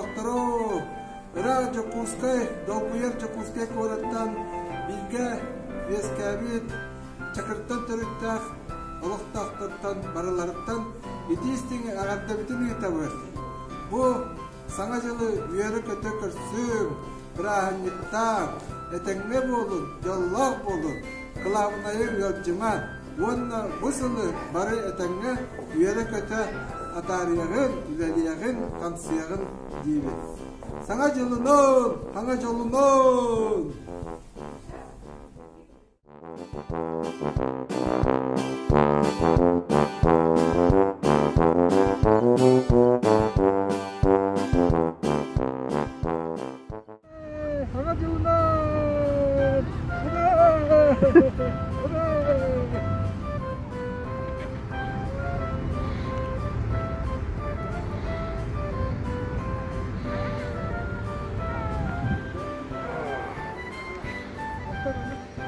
олохтоохторо! Ыраах Дьокуускай, долгуйар Дьокуускай куораттан бииргэ үөскээбит Чакыртан төрүттээх олохтоохтортон барыларыттан итии-истиҥ эҕэрдэбитин ыытабыт. Бу Саҥа дьылы үөрэ-көтө көрсүҥ, бырааһынньыктааҥ, этэҥҥэ буолун, дьоллоох буолун, кылаабынайы ыалдьыма уонна бу сылы бары этэҥҥэ үөрэ-көтө атаарыаҕын, үлэлиэҕин, хамсыаҕын диибит. Саҥа дьылынан! Саҥа дьолунан! Саҥа дьылынан! Ура!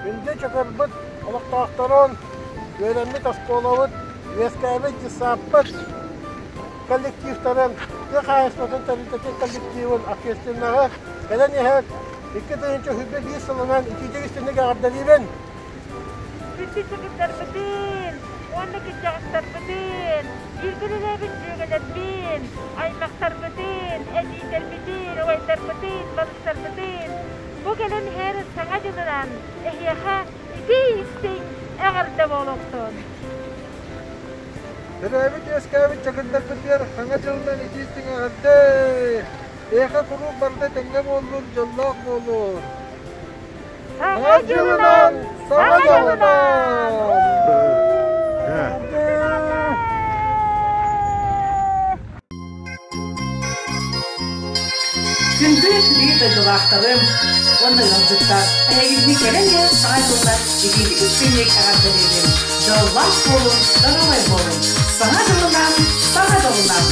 Күндү Чакырбыт олохтоохторун, үөрэммит оскуолабыт, үөскээбит дьыссааппыт коллективтарын, тыа хаһаайыстыбатын тэрилтэтин коллективын общественноҕа кэлэн иһэр 2021 сылынан итиитик истинник эҕэрдэлиибин! Күндү чакырдарбытын уонна кырдьаҕастарбытын, бииргэ үлэлээбит дьүөгэлэрбин, аймахтарбытын, эдьиийдэрбитин, убайдарбытын, балыстарбытын Бу кэлэн иһэр Саҥа дьылынан эһиэхэ итии-истиҥ эҕэрдэ буолуохтун! Төрөөбүт-үөскээбит чакырдарбытыгар Саҥа дьылынан итии-истиҥ эҕэрдэ! Эһиэхэ куруук барыта этэҥҥэ буоллун, дьоллоох буолун! Саҥа дьылынан! Саҥа дьолунан! Күндү биир дойдулаахтарым уонна ыалдьыттар, эһигини кэлэн иһэр Саҥа дьылынан итиитик истиҥник эҕэрдэлиибин! Дьоллоох буолуҥ, доруобай буолуҥ! Саҥа дьылынан, саҥа дьолунан!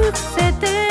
Үксэтэ.